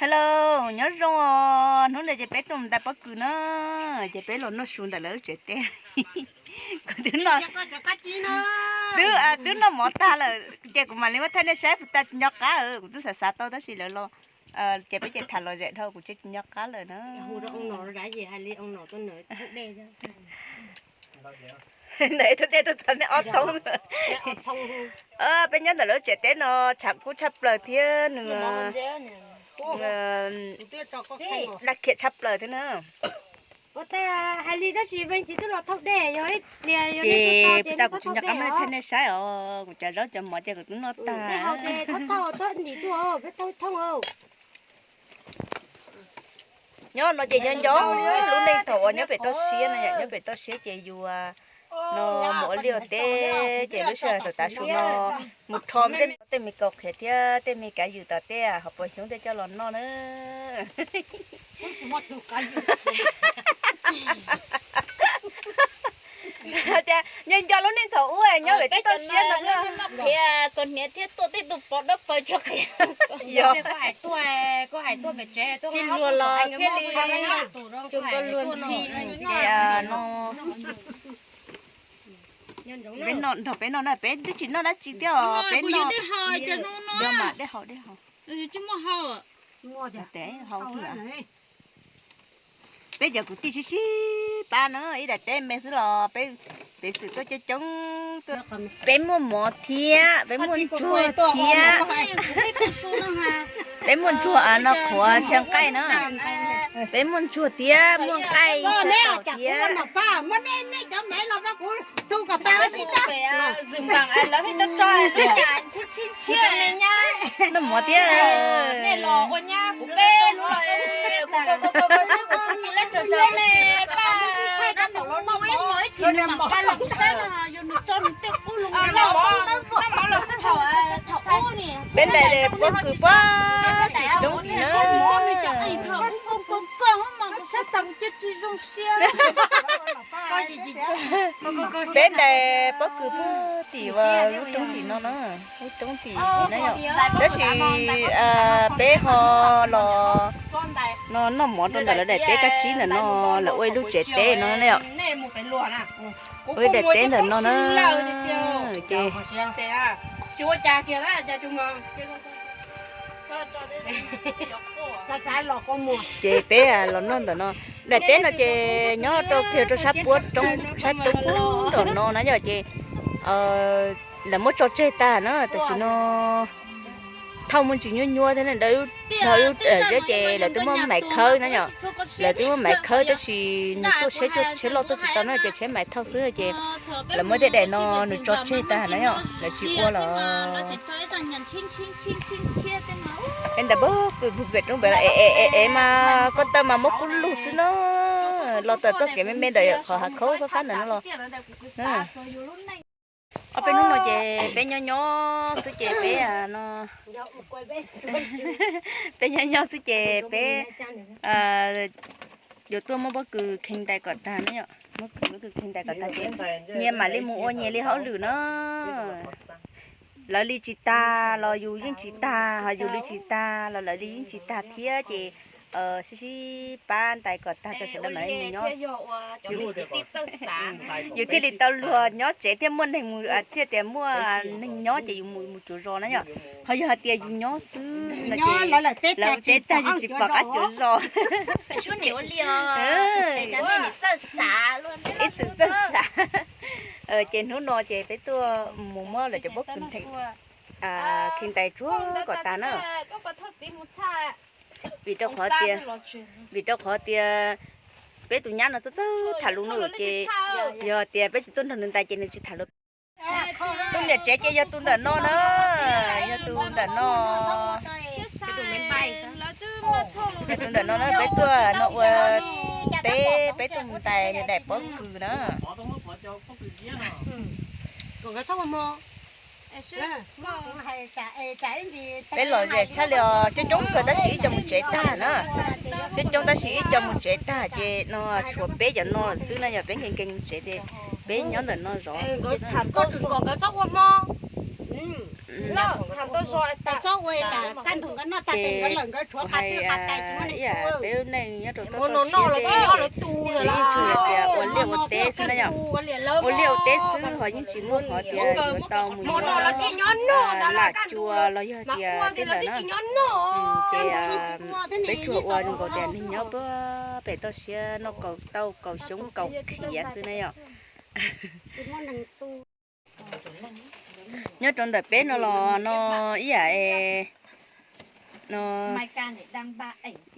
Hello, nyob zoo os, hnub no ces peb tuaj mus ntais pob kws na, ces peb los noj su ntawm lawv lub tsev teb. Kuv twb noj, twb, twb noj mov tag lawm ces kuv mam li muab thaij nej saib puas tag, tsis nco qab, kuv twb xav xav tau tab sis lawv los, ces peb ces tham los zem dhau kuv tsis nco qab lawm na. Ntawm ib tug dej tuaj txog nej ob thoob. Peb nyob ntawm lawv tsev teb no tshav kub tshaj plaws thiab nws daj khiam tshaj plaws thiab na. Ces puas tau kuv tsis nco qab muab thaij nej saib os, kuv cov zaub cov mov ces kuv twb noj tag. Nyob no ces nco nco lub neej thaum uas nyob pem toj siab no, nyob pem toj siab ces yus no mus ua liaj ua teb ces lub sij hawm thaum tav su no mus rho tej me kaus qhiav thiab tej me kav ywm tom tej hauv paus xyoob tej coj los noj na. Tias nco nco lub neej thaum ub nyob pem tej toj siab no thiab. Qhiav kaus hniav thiab tuaj tej tus pov dawb paws tso qhiav. Yog, tsis luag los thiaj li tsuas nkaus luag ntxhi. Peb noj nrog peb noj na, peb twb tsis noj dab tsi thiab os, peb noj dej haus, dej haus. Peb cov kwv tij sib sib pab na, ib daim teb me xwb los peb, peb xwm tuaj coob coob tuaj. Peb muaj mov thiab peb muaj ntsuag thiab. Peb muaj ntsuag no qhuav xyaw nqaij na. Peb muaj ntsuag thiab muaj nqaij xyaw thiab. Noj mov thiab. Peb ntais pob kws puag tim roob tim na. Peb ntais pob kws puag tim ua lub roob tim no na, lub roob tim na yom. Tab sis peb ho los no noj mov rau ntawm lawv daim teb kab tsib ntawm no, lawv ua ib lub tsev teb no na yom. Ua ib daim teb ntawm no na. Ces ces peb los noj ntawm no. Daim teb no ces nyob rau kiag rau sab puab roob, sab roob puag nram no na yom, ces lawv muab tso tseg tag na, tam sim no thauj muaj ntsis nyuaj nyuaj thiab, ces lawv twb muab maiv khawb na yom. Lawv twb muab maiv khawb tab sis nws tuaj tsheb, tsheb loj tuaj tsis tau na, ces tsheb maiv thauj xwb ces lawv muab tej daim no nws tso tseg tag na yom, lawv tsis ua lawm. Peb ntais pob kws puag pem roob pem los es es es mas ko taw mas muab kub lug xwb na. Los tawm txoj kev me me ntawm qhov hav khaub fab fab ntawm no los. Ob peb hnub no ces peb nyob nyob xwb ces peb no, peb nyob nyob xwb ces peb yuav tuaj muab pob kws kheej ntais kom tag na yom. Muab pob kws kheej ntais kom tag ces nyias mam li mus ua nyias li hauj lwm na. Lawv li tsis tag los yus yeej tsis tag, ho yus li tsis tag los lawv li yeej tsis tag thiab ces sib sib pab ntais kom tag rau sawv daws mam li mus nyob. Yus thiaj li tau luag nyob tsev thiaj muaj neeg mus, thiaj tias muaj neeg nyob ces yus mus cuav zos na yom. Ho yog hais tias yus nyob xwb no ces lawv teb tag yus tsis pom qab cuav zos. Ib txwm txawj xav. Ces hnub no ces peb tuaj mus muab lawv cov pob kws kheej ntais tsuag kom tag na. Vim rau qhov tias, vim rau qhov tias peb tus nyab no txawj txawj tham lus no ces yog tias peb tsis tuaj nrog nws ntais ces nws tsis tham lus. Tus niam tsev ces yog tus ntawm no na, yog tus ntawm no. Yog tus ntawm no na, peb tuaj no ua teb, peb tuaj mus ntais nws daim pob kws na. Peb lom zem tshaj li os, coob coob kawg tab sis ib co mus tsev tag na. Coob coob tab sis ib co mus tsev tag ces no tshuav peb cov no lawm xwb na, yog peb nkees nkees mus tsev ces peb nyob ntawm no zov. Ces kuv hais, ib yam peb lub neej nyob rau toj toj siab ces yeej tsuas yog tias ua liaj ua teb xwb na yom. Ua liaj ua teb xwb ho yeej tsis muaj qhov tias yuav tau mus nyob lam cua los yog tias tej ntawd na. Ces peb tsuas ua zoo nkaus tias neeg nyob pem toj siab noj kaus tauj kaus xyoob kaus khiav xwb na yom. Nyob rau ntawm peb no los no ib yam no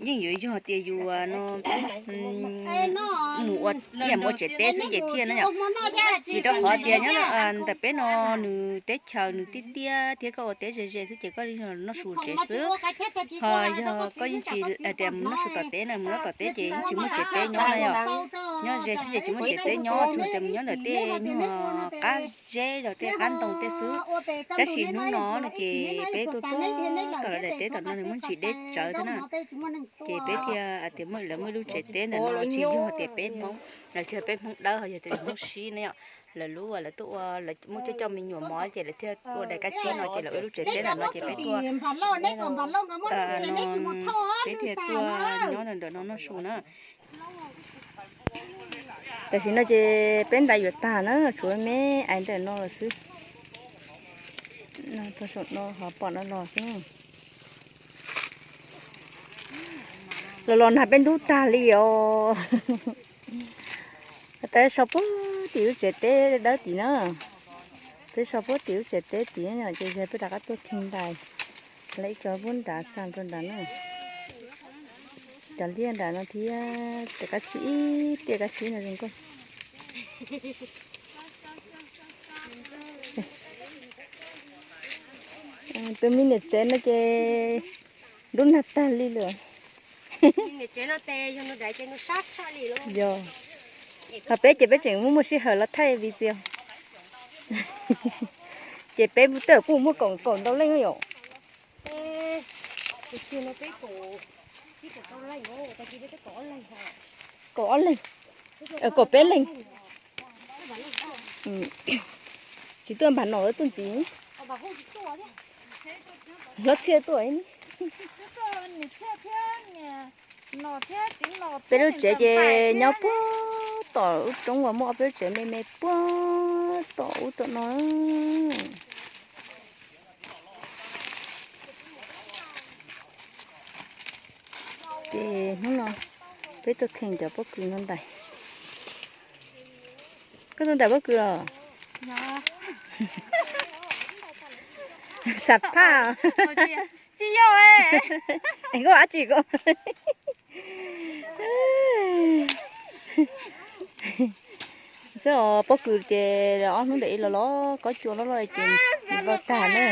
yeej yuav yog tias yus no mus ua, ib yam mus ua tsev teb xwb ces thiaj na yom. Vim rau qhov tias nyob ntawm peb no nws teb chaws nws tiaj tiaj thiab koj ua teb ze ze xwb ces koj noj su tsev xwb. Ho yog koj yeej tsis tias mus noj su tom teb na, mus noj tom teb ces yeej tsis muaj tsev teb nyob na yom. Nyob ze xwb ces tsis muaj tsev teb nyob, tsuas tias mus nyob ntawm tej nyuag qab zeb los tej qab ntoo tej xwb. Tab sis hnub no no ces peb tuaj tuaj tom lawv daim teb tom no nws muaj ntsis deb tsawv thiab na. Ces peb thiaj tias lawv muaj ib lub tsev teb ntawm no tsis yog tias peb Hmoob, lawv tsis yog peb Hmoob Dawb ho yog tias Hmoob Sib na yom. Lawv lub lawv tuaj ua, lawv muaj coj coj me nyuam mov ces lawv thiaj ua daim kab tsib no ces lawv ua ib lub tsev teb ntawm no ces peb tuaj, peb thiaj tuaj nyob ntawm no noj su na. Tam sim no ces peb ntais yuav tag na, tshuav me ais ntawm no lawm xwb. Txog saum no ho pom no los xwb. Los los nag peb ntub tag li os. Peb so puag tim lub tsev teb dawb tim na. Peb so puag tim lub tsev teb tim ces yog peb rov qab tuaj khi ntais. Lawv ib co puag nrad xa rau nrad na. Cov liaj nram no thiab, cov kab tsib ib tiaj kab tsib no zoo nkauj. Tus me niam tsev no ces ntub nag tag li lawm. Yog, ho peb ces peb tseem muaj muaj sij hawm los thaij video. Ces peb twb kuj muaj kaum kaum ntau leej yom. Kaum ob leeg, kaum peb leeg. Tsis tuaj npam no tuaj ntxiv. Hlob Txhiaj tuaj. Peb lub tsev ces nyob puag tom ub roob uas muaj ob peb lub tsev me me puag tom ub tom no. Ces hnub no peb tuaj kheej cov pob kws no ntais. Koj tuaj ntais pob kws los? Xam phaj. Koj dab tsi ko? Xwb os, pob kws ces ob hnub ntawm ib los los kob cua loj loj ces vau tag na.